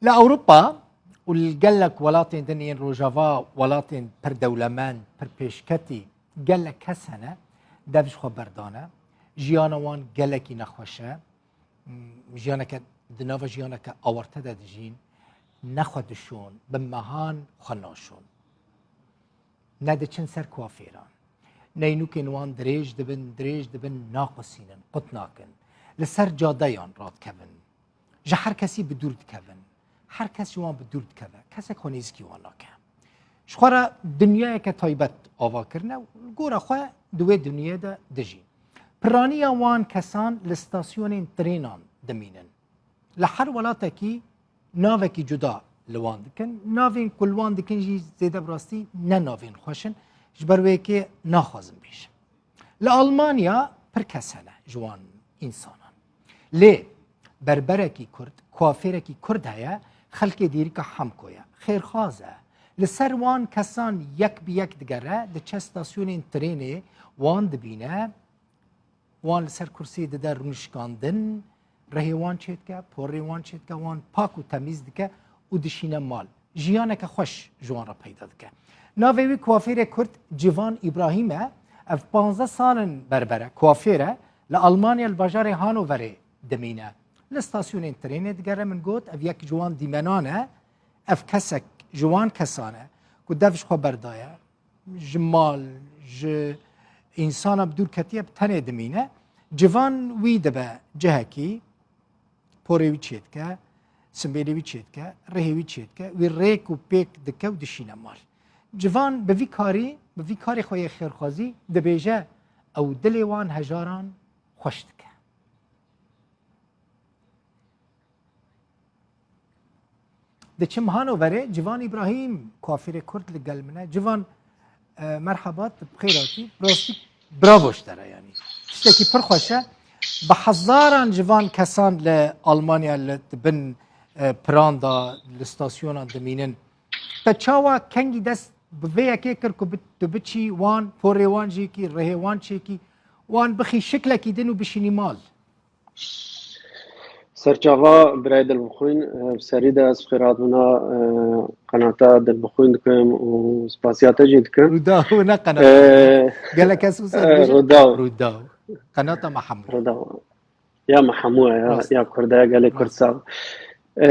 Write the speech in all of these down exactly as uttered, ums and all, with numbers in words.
Li Ewropa û li gelek welatên din yên Rojava, welatên pir dewlemend, pir pêşketî, gelek kes hene, dev ji xwe berdane. Jiyana wan gelekî nexweş e. Hmm, jiyaneke, di nava jiyaneke awarte de dijîn, ne xwe dişon, bi mehan xwe naşon. Ne diçin ser kuafêran. Neynûkên wan dirêj dibin, dirêj dibin, naqusînin, qut nakin. Li ser cadeyan radikevin. Ji her kesî bi dûr dikevin. Her kes ji wan bi dûr dikeve. Kesek xwe nêzîkî wan nake. Ji xwe re dinyayeke taybet ava kirine û li gora xwe di wê dinyê de dijîn. Piraniya wan kesan li stasyonên trênan dimînin. Li her welatekî navekî cuda li wan dikin. Navên ku li wan dikin jî zêde bi rastî ne navên xweş in. Ji ber wê yekê naxwazim bêjim. Li Almanya pir kes hene ji wan însanan. Lê berberekî kurd, kuafêrekî kurd heye, xelkê dêrîka Hemko ye. Xêrxwaz e. Li ser wan kesan yek bi yek digere, diçe stasyonên trênê, wan dibîne, wan li ser kursiyê dide rûnişkandin, rihê wan çêdike, porê wan çêdike, wan pak û temîz dike û dişîne mal. Jiyaneke xweş ji wan re peyda dike. Navê wî kuafêrê kurd Civan Îbrahîm e. Ev panzdeh sal in berber e, kuafêr e. Li Almanya li bajarê Hanoverê dimîne. Li stasyonên trênê digere, min got, ev yek ji wan dîmenan e. Ev kesek ji wan kesan e ku dev ji xwe berdaye. Ji mal, ji însana bi dûr ketiye, bi tenê dimîne. Civan wî dibe cihekî, porê wî çêdike, simbêlê wî çêdike, rihê wî çêdike, wî rêk û pêk dike û dişîne mal. Civan bi vî karî, bi vî karê xwe yê xêrxwazî dibêje, ew dilê wan hejaran xweş dike. Diçim Hanoverê, Civan Îbrahîm, kuafêrê kurd li gel min e. Civan, e, merhaba, tu bi xêr hatî. Rastî bravo ji te re, yanî. Tiştekî pir xweş e. Bi hezaran ji van kesan li Almanya li, di bin, e, piran de, li stasyonan dimînin. Te çawa kengî dest bi vê yekê kir ku bi, tu biçî wan, porê wan jêkî, rihê wan çêkî, wan bixî şiklekî din û bişînî mal? Serçava birayê dilbixwîn, e, bi serî de ez bi xêrhatina, e, qenata dilbixwîn dikim û spasiya te jî dikim. Rûdaw, ne qenata. E, Gelek kes wisa e, dibêjin. Rûdaw. Rûdaw. Qenata me hemû. Rûdaw. Ya me hemû ya, Rast. Ya Kurd e, gelê Kurd Rast. Sax. E,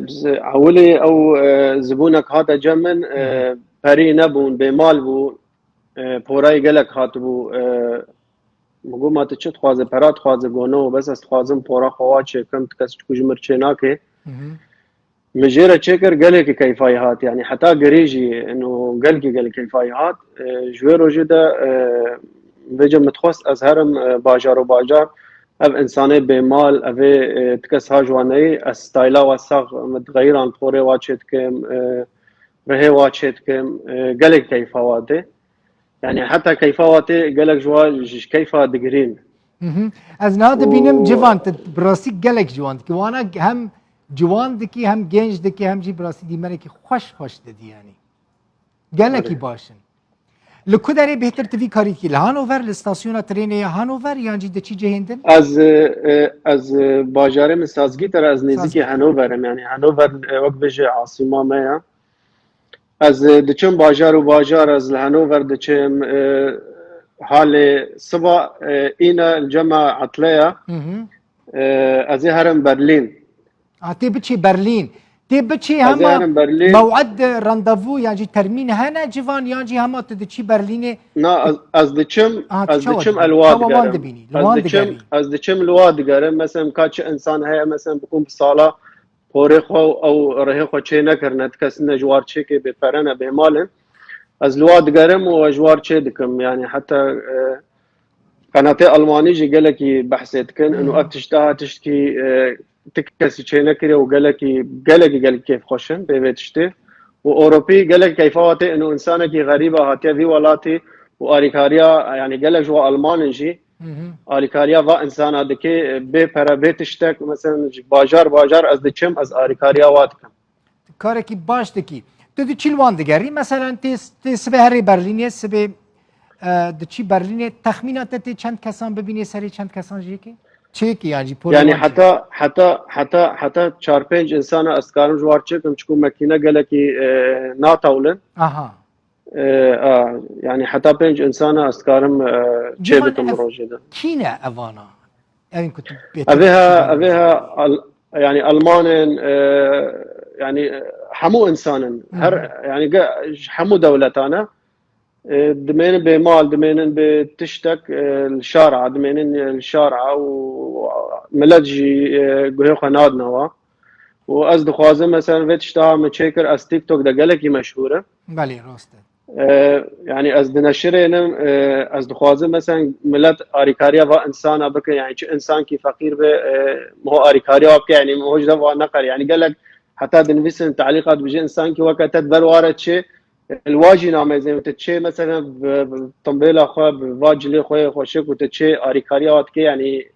z-, ewilî ew, e, zibûnek hate cem min, e, Hı hı. Perî nebûn, bêmal bû, e, porayê gelek hatibû, e, Min got, "Ma tu çi dixwaze? Pera dixwaze?" Got, "No, bes ez dixwazim pora xwe wa çêkim, tu kes çiku ji mir çê nake." Hı hı. Min jê re çêkir, gelekî keyfa wî hat, yanî heta girê jî, ino gelkî gelek keyfa wî hat. E, ji wê rojê de, e, vêce min dixwest ez herim, e, bajar û bajar, ev însanê bêmal, evê, e, tu kes ha ji wan neyê, ez stayla wa sax min dixeyiran, porê wa çê dikim, e, rihê wa çê dikim, e, gelek keyfa wa tê. Yani heta keyfa wa tê gelek ji wa ji keyfa digirîn. Hı hı. Ez niha dibînim Û ciwan, tu bi rastî gelek ciwan dikî. Wana hem ciwan dikî, hem genç dikî, hem jî bi rastî dîmenekî xweş xweş didî yani. Gelekî Erê. Baş in. Li ku derê bêhtir tu vî karî dikî? Li Hanover, li stasyona trênê ya Hanover yan jî diçî cihên din? Ez, e, e, ez, e, bajarê min Salzgitter, ez nêzîkî Salzgitter. Hanover im. Yani Hanover, e, wek bêje asîma me ya. Ez, e, diçim bajar û bajar, ez li Hanover diçim, e, halê siba, e, îne cema etleya, Hı hı. E, ez ê herim Berlîn. A, tê biçî Berlîn. Tê biçî Ez ê hema herim Berlîn. Mew'id, e, randevû yan jî termîn hene civan yan jî hema tu diçî Berlînê? Na, ez, ez diçim, Aha, tu ez çawa diçim dibînî? Elwa Çawa wan digerim. Dibînî? Li Ez wan diçim, digerî? Ez diçim li wa digerim. Mesela ka çi insan heye, mesela bikûn bi sala porê xwe û ew rihê xwe çê nekirine, ti kes ne ji war çêkê bêpere ne bêmal in. Ez li wa digerim û ez ji war çê dikim. Yani heta, e, qenatê Almanî jî gelekî behsê dikin. Ino Hı hı. Ev tişt daha tiştkî, e, ti kesî çê nekiriye û gelekî, gelekî, gelekî kêfxweş in bê vê tiştê. Û Ewropî gelek keyfa wa tê, ino insanekî xerîba hatiye vî welatî û alîkariya, yani gelek ji wa Alman in jî, Hı hı. Alîkariya va insana dike, bê pere, bê tiştek, mesela ji bajar bajar ez diçim, ez alîkariya wa dikim. Karekî baş dikî. Tu diçî li wan digerî, mesela tê, tê sibê herê Berlînê, sibê, e, diçî Berlînê, texmîna te tê çend kesan bibînê, serê çend kesan jêkê? çêkî yan jî polê Yani wan çêkî. Heta heta heta heta çar pênc insana ez dikarim ji war çêkim, çiku mekîne gelekî e, natewlin. Aha. E, a, yani heta pênc insana ez dikarim e, çê Civan bikim ev rojê de. Kî ne evana? Evin ku tu bêtir Evê ha, evê ha, al, yani Almanin, e, yani e, hemû insanin, her, yani ge, ji hemû dewletana e, dimênin bê mal, dimênin bê tiştek e, li şara, dimênin e, li şara û millet jî e, guhê xwe nadine wa. Û ez dixwazim, mesela vê tişta min çêkir, ez TikTok de gelekî meşhûr im. Belê, rast e. E, yani ez dineşirênim, e, ez dixwazim, mesela millet arîkariya va insana bike, yani çi insankî feqîr be, e, miho arîkariya wa bike, yani miho ji de va neqer, yani gelek heta dinivîsin, telîqat bije, insankî weke te di ber ware çê, li wa jî namezin û tu çê, mesela, bi, bi timbêla xwe, bi va cilê xwe yê xweşik û tu çê arîkariya wa dikê, yanî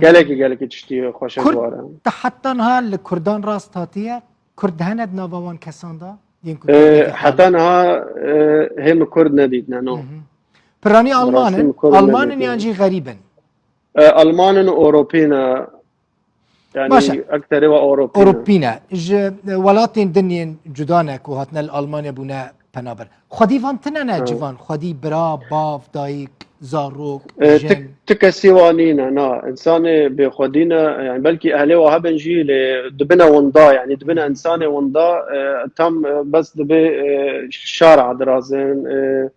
gelekî, gelekî tiştî xweş e ji Kurd, ware. Te heta niha li Kurdan rast hatiye? Kurd hene di nava wan kesan de? Yên ku Ee, Kurd heta niha e, hê min Kurd nedîtine, no. Piranî Alman in? Alman in yan jî xerîb in? E, Alman in û Ewropî ne. Yani Baş e. Ekterê ve Ewropî ne. Ewropî ne. Ji e, welatên din yên cuda ne ku hatine li Almanya bûne penaber. Xwedî van tine ne civan? Xwedî bira, bav, dayik, zarok, E, jin. Ti, ti kesî wa nîne, na. Însanê bêxwedî ne. Yani belkî ehlê wa hebin jî lê dibine winda, yani dibine însanê winda, e, tam e, bes dibe e, şara dirazin, e,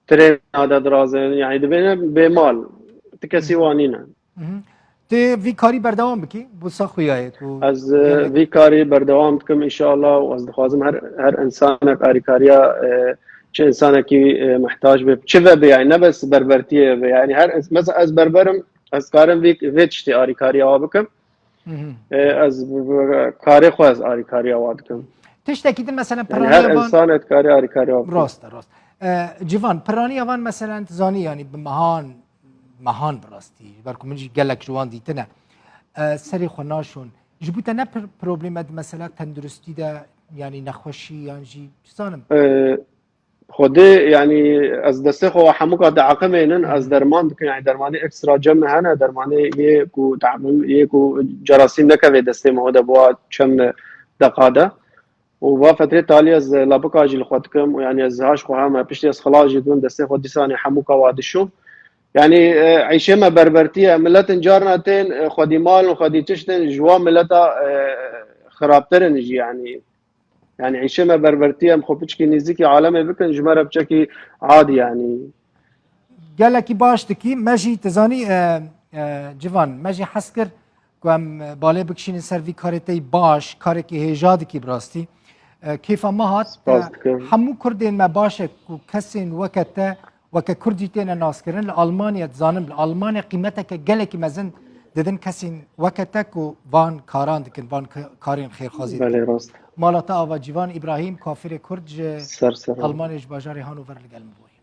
trêna de dirazin, yani dibine bêmal. Ti kesî wa nîne. Mhm. Tê vî karî berdewam bikî? Wisa xuya ye ku Ez e, vî karî berdewam dikim înşallah û ez dixwazim her, her insanek arîkariya e, çi insanekî e, mihtac be, çi ve be, yani ne bes berbertiyê be, yani her ins-, mesela ez berberim, ez karim vî, vê tiştê arîkariya wa bikim. Mhm. E, ez bi, bi, karê xwe ez arîkariya wa dikim. Tiştekî din mesela Yani her piraniya van insanek karê arîkariya wa bikim. Rast e, rast. E, Civan, piraniya van mesela tu zanî yani bi mehan mehan bi rastî, ji ber ku min jî gelek ji wan dîtine, e, serê xwe naşon. Ji bo te ne pir-, probleme di mesela tenduristî de, yanî nexweşî yan jî, çi zanim? E, Xwedê, yanî ez destê xwe hemûka diaqimênin, ez derman dikim, yani dermanê ekstra cem min hene, dermanê yê ku diaqimim, yê ku cerasîm nekeve destê min, xwe de bo çem deqa de. Û va fetrê talî ez labika jî li xwe dikim û yani ez haş xwe heme piştî ez xilas jî dibim destê xwe dîsanê hemûka wa dişûm. Yani e, eyşê me berbertî ye. Miletin carna tên e, xwedî mal û xwedî tiştin ji wan mileta e, xirabtir in jî yani. Yani eyşê me berbertî ye, em xwe piçkî nîzîkî alemê bikin ji me re piçekî adî yani. Gelekî baş dikî. Me jî, tu zanî, e, e, Civan, me jî hez kir ku em, e, balê bikişînin ser vî karê te yî baş, karekî hêja dikî bi rastî. E, kêfa me hat, e, Spas dikim. Hemû Kurdên me baş e ku kesên weke te, weke Kurd jî têne naskirin. Li Almanya dizanim, li Almanya qîmeteke gelekî mezin didin kesên weke te ku van karan dikin, van ka-, karên xêrxwazî dikin. Belê, rast. Mala te ava Civan Îbrahîm, kafirê Kurd ji Ser ser. Almanya, ji bajarê Hanover li gel min bûye.